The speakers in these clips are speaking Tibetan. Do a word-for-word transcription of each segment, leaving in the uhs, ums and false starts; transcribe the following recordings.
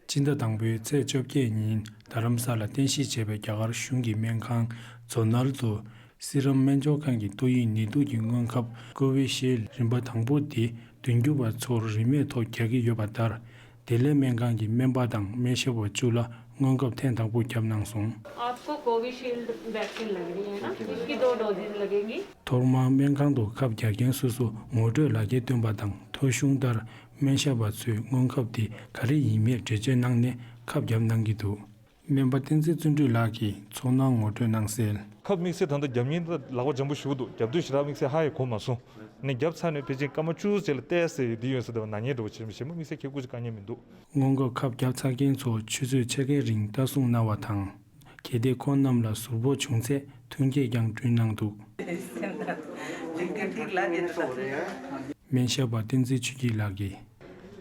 སྤྱི་ཟླ་དང་པོའི་ཚེས་བཅོ་བརྒྱད་ཉིན་རྡ་རམ་ས་ལ་རྟེན་གཞི་བྱས་པའི་རྒྱ་གར་གཞུང་གི་སྨན་ཁང་ཛོ་ནལ་དུ་སི་རམ་སྨན་སྦྱོར་ཁང་གི་ཏོག་དབྱིབས་ནད་དུག་གི་སྔོན་ཁབ་ཀོ་བི་ཤིལ་རིམ་པ་དང་པོ་དེ་མདུན་སྐྱོད་པ་ཚོར་རིན་མེད་ཐོག་རྒྱག་གི་ཡོད་པ་ལྟར། བདེ་ལེགས་སྨན་ཁང་གི་སྨན་པ་དང་སྨན་ཞབས་པ་བཅུ་ལ་སྔོན་ཁབ་ཐེངས་དང་པོ་བརྒྱབ་གནང་སོང་། आपको Covishield vaccine लग रही है ना, इसकी दो डोजेज लगेगी। ཐོག་མར་སྨན་ཁང་དུ་ཁབ་རྒྱག་མཁན་སོ་སོ་ངོ་སྤྲོད་ལག་འཁྱེར་བཏོན་པ་དང་། ཐོ་གཞུང་ལྟར་སྨན་ཞབས་པ་ཚོས་སྔོན་ཁབ་དེ་ག་རེ་ཡིན་མིན་འགྲེལ་བརྗོད་གནང་ནས་ཁབ་བརྒྱབ་གནང་གི་འདུག་སྨན་པ་བསྟན་འཛིན་བརྩོན་འགྲུས་ལགས་ཀྱིས་ཚོར་སྣང་ངོ་སྤྲོད་གནང་གསལ། ཁབ་དམིགས་བསལ་ད་ལྟ་རྒྱབ་མཁན་ད་ལག་པ་འཇམ་པོ་ཞེ་པོ་འདུག་རྒྱབ་དུས་ཞེ་དྲག་དམིགས་བསལ་ཧ་ཡང་གོ་མ་སོང་། ནས་རྒྱབ་ཚར་ནས་ཕལ་ཆེར་སྐར་མ་བཅུ་ཙམ་ལ་བལྟས་ཟེར་ཡོད། འདི་ཡོད་ཟེར་དུས་ན་ཉེན་འགྲོ་བ་ཆེ་ཞེ་པོ་དམིགས་བསལ་ཁྱད་ཁུར་ཅིག་དཀའ་ངལ་མི་འདུག་སྔོན་ཁབ་ཁབ་བརྒྱབ་ཚར་མཁན་ཚོ་ཆུ་ཚོད་ཕྱེད་ཀའི་རིང་ལྟ་སྲུང་གནང་བ་དང་། གལ་ཏེ་ཁོང་རྣམས་ལ་ཟུར་ཕོག་བྱུང་ཚེ་མཐུན་རྐྱེན་ཀྱང་བསྐྲུན་གནང་འདུག་སྨན་ཞབས་པ་བསྟན་འཛིན་ཆོས་སྐྱིད་ལགས་ཀྱིས།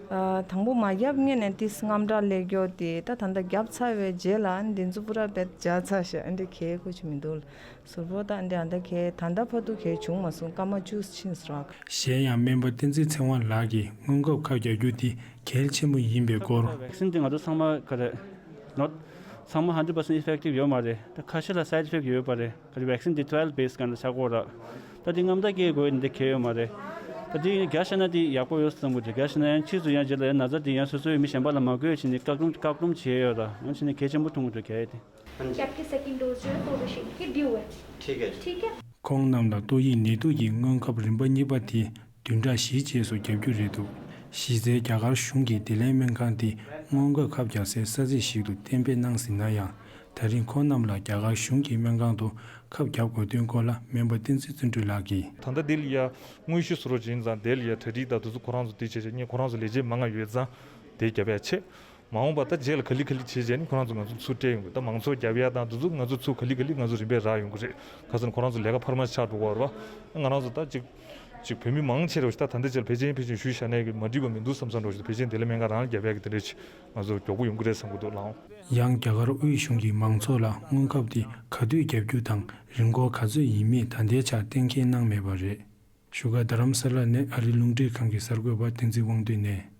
ཨ། དང་པོ་མ་བརྒྱབ་སྔོན་ནས་ཏིས་དངངས་སྐྲག་སླེབས་ཀྱོག་དེ། ད་ད་ལྟ་བརྒྱབ་ཚར་བའི་རྗེས་ལ་འདི་ཚོ་པུ་ར་བེད་བརྒྱབ་ཚར་ཤག་ཨ་འདི་གལ་ཁུར་ཅིག་མི་འདུག་ཟུར་ཕོག་ད་འདི་ཨ་འདི་གལ་ད་ལྟ་བར་དུ་གལ་བྱུང་མ་སོང་། སྐར་མ་བཅུ་ཕྱིན་སོང་རག་གཞན་ཡང་སྨན་པ་བསྟན་འཛིན་ཚེ་དབང་ལགས་ཀྱིས་སྔོན་ཁབ་ཁབ་རྒྱག་རྒྱུ་དེ་གལ་ཆེན་པོ་ཡིན་པའི་སྐོར། བེག་སིན་དེ་ང་ཚོ་ཚང་མ་ག་རེ། not ཚང་མ་hundred percent effective ཡོད་མ་རེད། ད་ཁ་ཤས་ལ་side effect ཡོད་པ་རེད། ག་རེ་བེག་སིན་དེ་ཊ་ར་ཡལ་བེ་སི་ག་འདྲ་ཆགས་ཀྱོག་རག་ད་དེ་དངངས་སྐྲག་སྐྱེ་དགོས་འདི་གལ་ཡོད་མ་རེད། ད་དེ་རྒྱག་ཤེས་ན་དེ་ཡག་པོ་ཡོད་བསམ་གྱི་འདུག་རྒྱག་ཤེས་ན་ཡང་ཕྱིས་སུ་ཡང་རྗེས་ལ་ཡང་ན་ཚ་དེ་ཡང་སོ་སོའི་མི་གཞན་པ་ལ་མ་འགོས་བྱས་ནས་བཀག་སྡོམ་བཀག་སྡོམ་བྱས་ཡོད་ར། འོན་ཀྱང་ནི་གལ་ཆེན་པོ་མཐོང་གི་འདུག་གལ་ཡོད་དེ། कि आपकी सेकंड डोज जो है कोविशील्ड की ड्यू है। ठीक है जी। ठीक है। ཁོང་རྣམས་ལ་ཏོག་དབྱིབས་ནད་དུག་གི་སྔོན་ཁབ་རིམ་པ་གཉིས་པ་དེ་བདུན་ཕྲག་བཞིའི་རྗེས་སུ་བརྒྱབ་རྒྱུ་རེད་འདུག་གཞི་རྩའི་རྒྱ་གར་གཞུང་གིས་བདེ་ལེགས་སྨན་ཁང་དེ་སྔོན་ཁབ་ཁབ་རྒྱག་སའི་ས་ཚིགས་ཤིག་ཏུ་གཏན་འབེབས་གནང་ཟིན་ན་ཡང་། ད་རིང་ཁོང་རྣམས་ལ་རྒྱ་གར་གཞུང་གི་སྨན་ཁང་དུ་ཁབ་རྒྱག་དགོས་དོན་སྐོར་ལ་སྨན་པ་བསྟན་འཛིན་བརྩོན་འགྲུས་ལགས་ཀྱིས། ད་ལྟ་འདི་ལ་ཡ་དངོས་གཞི་བཟོ་རོགས་བྱེད་ཡིན་ཙང་། དེ་ལ་ཡ་གྲ་སྒྲིག་དང་དེ་ཚོ་ཁོ་རང་ཚོ་དེ་བྱས་བྱས། ངས་ཁོ་རང་ཚོ་ལས་བྱེད་མང་ང་ཡོད་ཙང་དེ་རྒྱབ་ཡ་བྱེད། མ་འོངས་པ་ད་རྗེས་ལ་ག་ལེ་ག་ལེ་བྱས་བྱས་ནི་ཁོ་རང་ཚོ་ང་ཚོ་ཚུར་སྤྲད་ཡོང་གི། ད་མང་ཚོགས་རྒྱབ་ཡ་དང་དེ་ཚོ་ང་ཚོ་ཚུར་ག་ལེ་ག་ལེ་ང་ཚོ་རིམ་པས་རག་ཡོང་གི་རེད། ཁ་སང་ཁོ་རང་ཚོ་ལས་ཀ་འཕར་མ་ཆགས་འགྲོ་གི་རེད་བ། ང་རང་ཚོ་ད་ཅིག་ཅིག་བོད་མི་མང་ཆེ་རེ་བ་ཞིག་ད་ད་ལྟ་རྗེས་ལ་ཕལ་ཆེར་ཕལ་ཆེར་ཞུས་བཞག་ནས་མ་འགྲིག་པ་མི་འདུག་བསམ་བསམ་འགྲོ་ཞིག་ཕལ་ཆེར་དེ་ལ་སྨན་ཁང་རང་ལ་རྒྱབ་ཡ་གི་དེ་འདྲ་ཞིག་ང་ཚོ་མགྱོགས་པོ་ཡོང་གི་རེད་བསམ་གི་འདུག་ལགས། ཡང་རྒྱ་གར་དབུས་གཞུང་གིས་མང་ཚོགས་ལ་སྔོན་ཁབ་དེ་ག་དུས་རྒྱག་རྒྱུ་དང་རིན་གོང་ག་ཚོད་ཡིན་མིན་ད་ལྟའི་ཆར་གཏན་འཁེལ་གནང་མེད་པ་རེད། བཞུགས་སྒར་རྡ་རམ་ས་ལ་ནས་ཨ་རི་རླུང་འཕྲིན་ཁང་གི་གསར་འགོད་པ་བསྟན་འཛིན་དབང་འདུས་ནས།